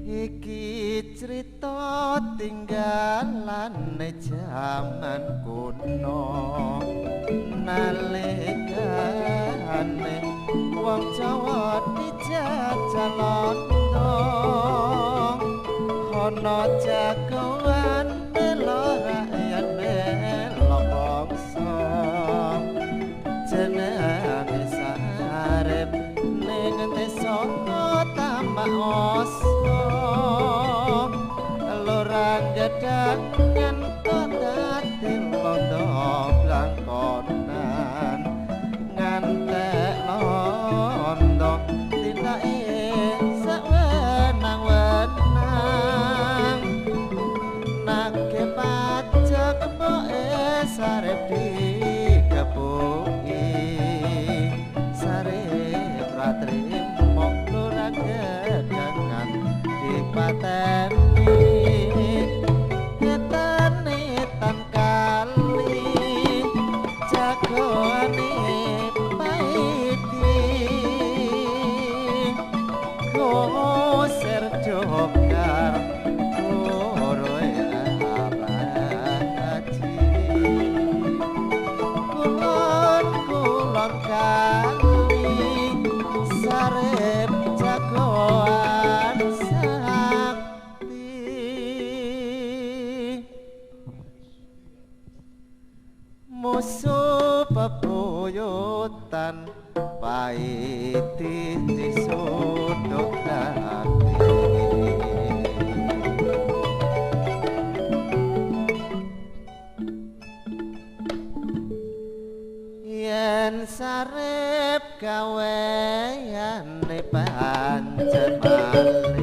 Iki crita tinggalane jaman kuno, nalikane wong Jawa dijajah Londo, ana jagoan melo rakyat melo bangsa, jenenge Sarip ning desa Tamak Oso. Lurah gedangan kok dadi londo blangkonan, ngantek londo tindake sawenang-wenang, nake pajak mboke Sarip dikepuki. Sarip ra trimo lurah gedangan dipateni. Etan kali jagoane paiti, koser jokar koroe abaji. Kulon kulon kali Sarip jagoan sakti. Musuh bebuyutan paiti disuduk dadi. Yen Sarip gaweane pancen maling.